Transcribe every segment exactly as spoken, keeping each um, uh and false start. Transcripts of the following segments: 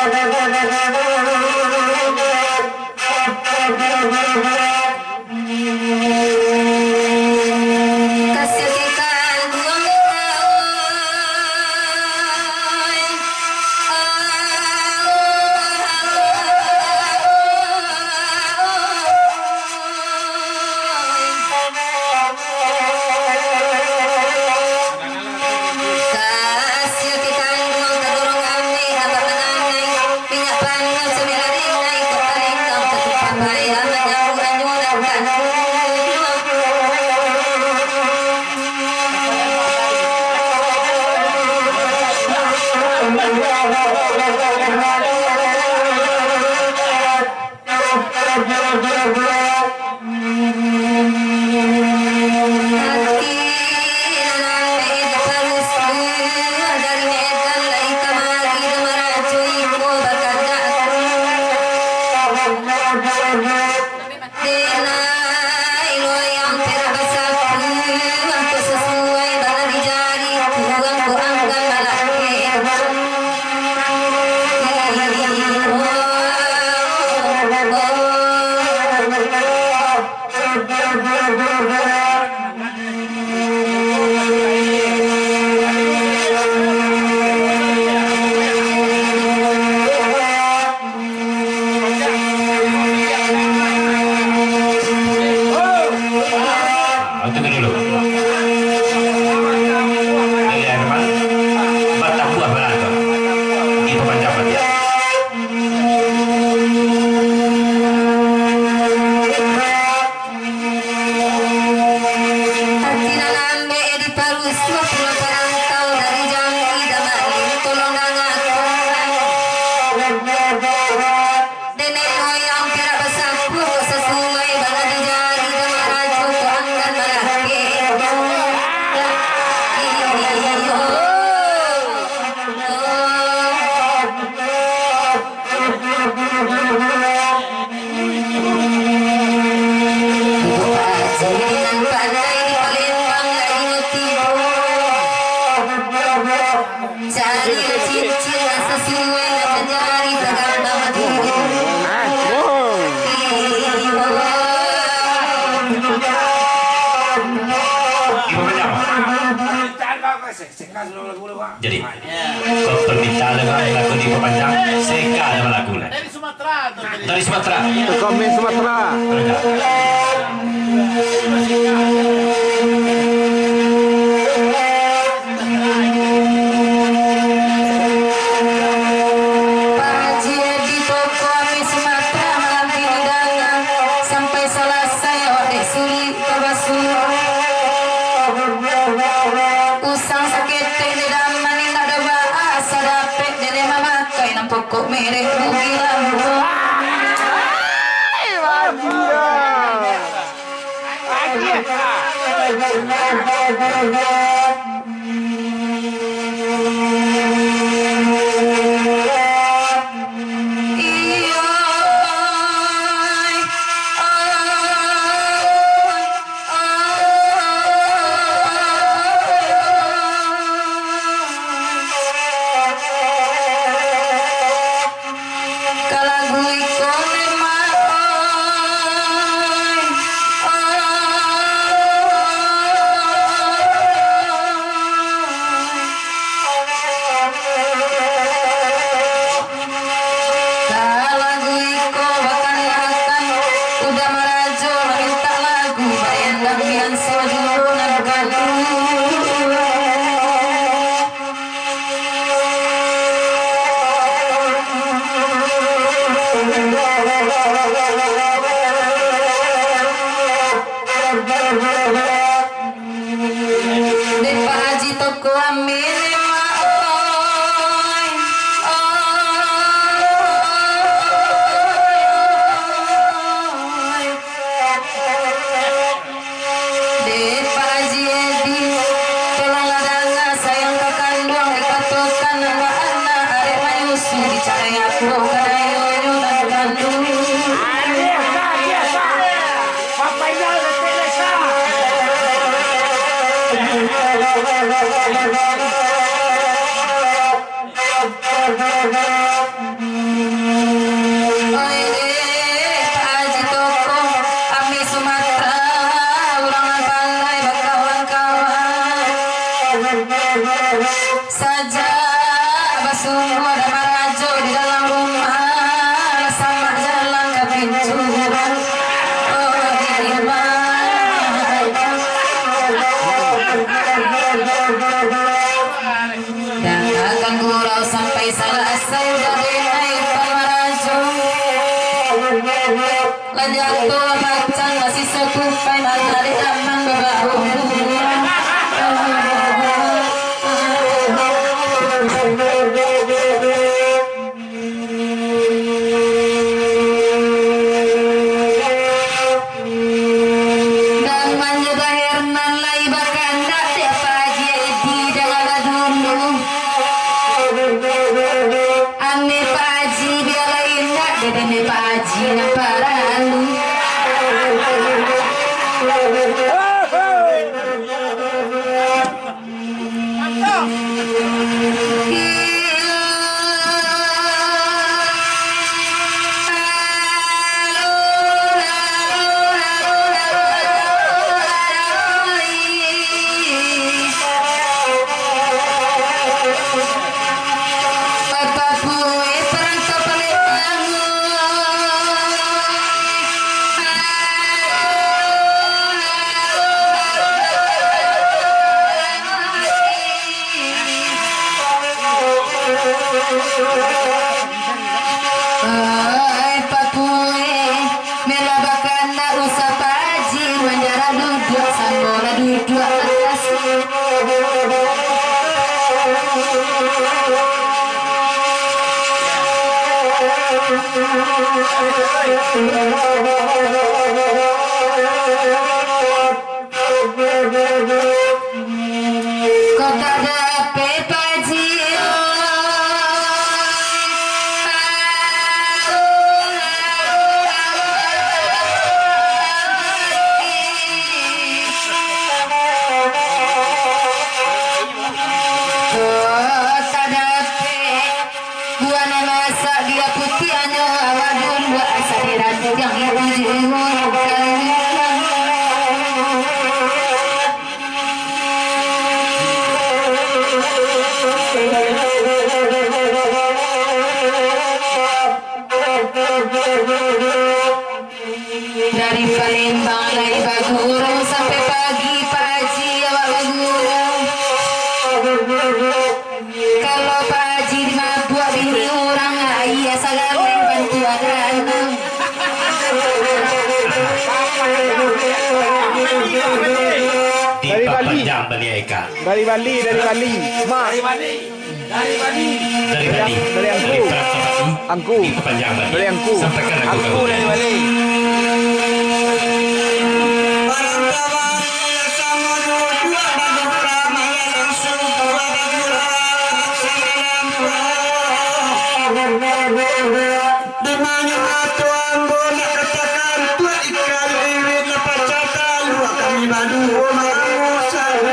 Kasih ti kanduang tadorong ameh abah mananai, minyak panuah camilan ringai, kok palengkang tatumpah payah manyambut anyo nan kanduang. Ati nan ampek diparusuah dari Medan lai kamari jo marajo iko bakandak. Denai loyang perak basapu, angko sasuai bana di jari, tuang ko anggan balakek. Itu dulu. Dari Herman, batang buah barato. Itu panjang dia. Ati nan ambek diparusuah pulang parantau dari Jambi, Damalin, tolong dangakan. Denai loyang perak basapu, kok sasuai bana di jari, Damal Rajo kok anggan balakek. Iyo. Bubuak aja nan pandai di Palembang lai tibo. Cari cincin nan sasuai nan jari tagambang di. Jadi, kok permintaan lagu, lagu dipapanjang, seka lagu lah. Dari Sumatera. Komen Sumatera. Pak Haji Edi toko Ami Sumatera malam kini datang sampai salasai awak dek sulik. Usang saketek di daman indak ado baa, asa dapek jadi mamakai nan pokok merek rugi lambo. Iyo, ai, ai, ai. Ka lagu iko memang, oi, oi. Ka lagu iko bakanakan, uda marajo mamintak lagu, bayan dapian sojo nan kaduo. Dek Pak Haji toko Amin, oi, oi, oi. Dek Pak Haji Edi, tolonglah danga sayang ka kanduang, dikatokan nan baanak arek manyusu, dicak dek apo ka dayonyo nan kanduang. Dah ganggu urang sampai salasai, dah denai pamarajo. Lah jatuah bacang, lah siso tupai, manggaleh amang babau. Nan manyudah Herman lai bakandak, dek Pak Haji Edi, dangalah dulu. Ameh Pak Haji, bialah indak, dek ameh Pak Haji nan paralu. Ai, Pak Pue, meh lah bakanak usah Pak Haji, manjarah duduak, samo lah duduak atas. Kok tak dapek Pak Haji, oi. Kok tak dapek. Buah nan masak dia putiahnyo, awak dulu asa dirantiang itu jiwa. Dari Palembang lai baguru, sampai pagi Pak Haji awak baguru. Kalau Pak Haji dimabuak bini urang, ai asa galeh bantuan anak. Dari Bali. Dipapanjang baliak ika. Dari Bali, dari Bali. Mak. Dari Bali. Dari Bali. Dari Bali. Dari Angku. Dari Perantau Bali. Angku. Dipapanjang baliak. Dari Angku. Sampaikan lagu. Angku dari Bali. Perantau Bali samo duduk bagi pulang, maya langsung tua bagi urang. Di mano mato ambo nak katakan, tuak ikan iwin nak pacah taluak kami baduo marusak.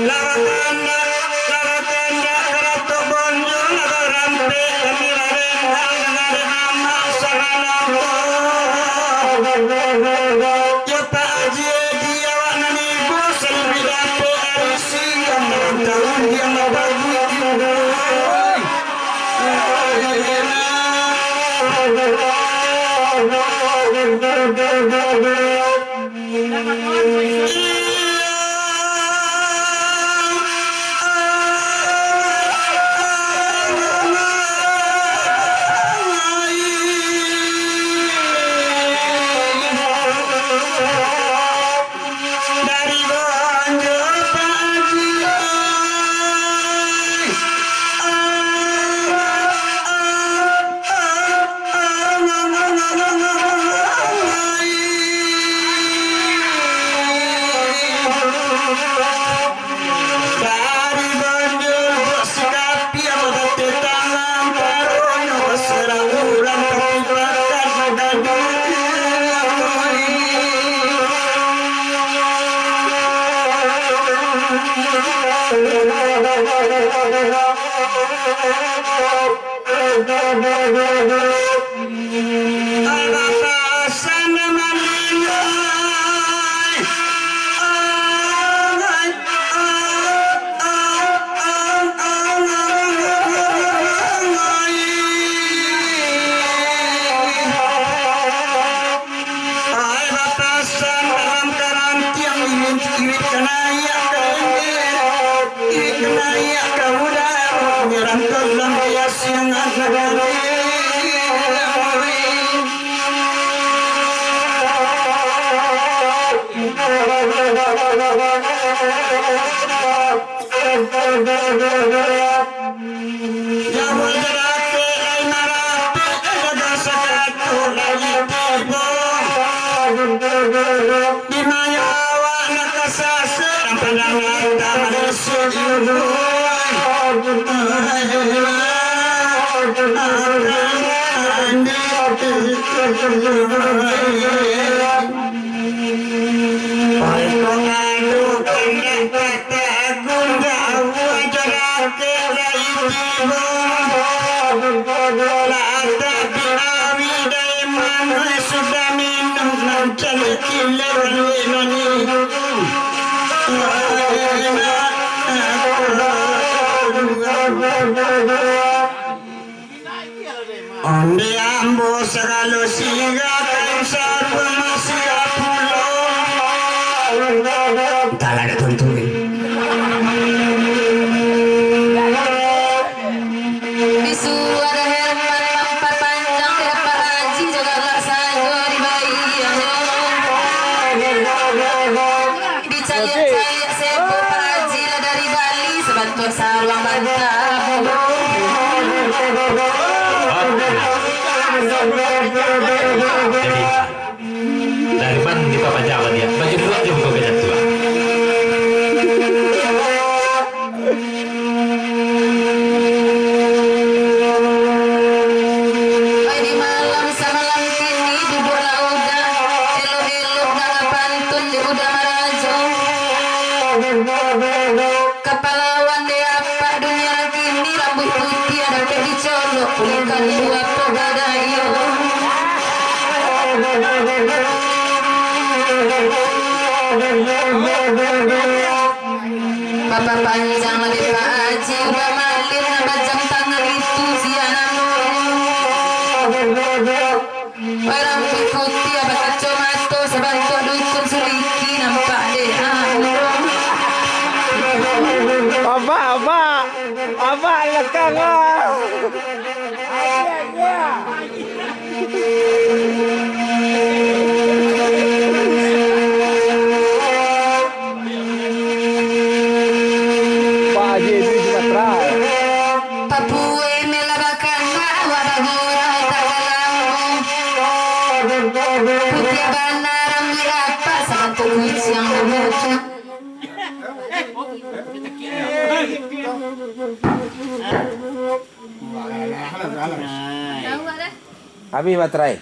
Lah batandak, lah batandak karatok bonjong, lah barampek kami barendang, nan ado amak sanganak. Yo Pak Haji Edi, awak nan ibo, saluruah dapek ari siang, malam tahun diang lah babuik. Dari Bonjo Pak Haji, ai. Dari Bonjo buek sikapi, ambo batetangan, paronyo baserang urang, tapi bakat mangadu. Ondeh ambo sagalo singgakan sarua masiak pulo. Entahlah, dak tontu ni. Bisuak Herman mampapanjang dek Pak Haji, jagalah sajo dibaiak. Dicaliak-caliak sebo Pak Haji lah dari Bali, sabantuak saruang banta. Jadi, dari mana kita pajabat dia? Baju buat dia buka kejatuhan. Oi, di malam samalam kini, duduaklah udah, elok-elok nak pantun di udah marajo. Kapalawan dek apak dunia kini, rambuik putiah dapek dicolok, kulikan dua po badayo. Bapapanjang lah dek Pak Haji, udah malin nan bajam tangan itu, sia namo. Urang putiah bakacomato, sabantuak dukun suliki nampak dek anu. Abah, abah, abah lekang ah. Pak Haji Idris Sumatera. Papue melah bakanak, awak bagurau tak kalamo. Putiah bana rambuik apak, sabantuak kuciang babucu. Habis baterai.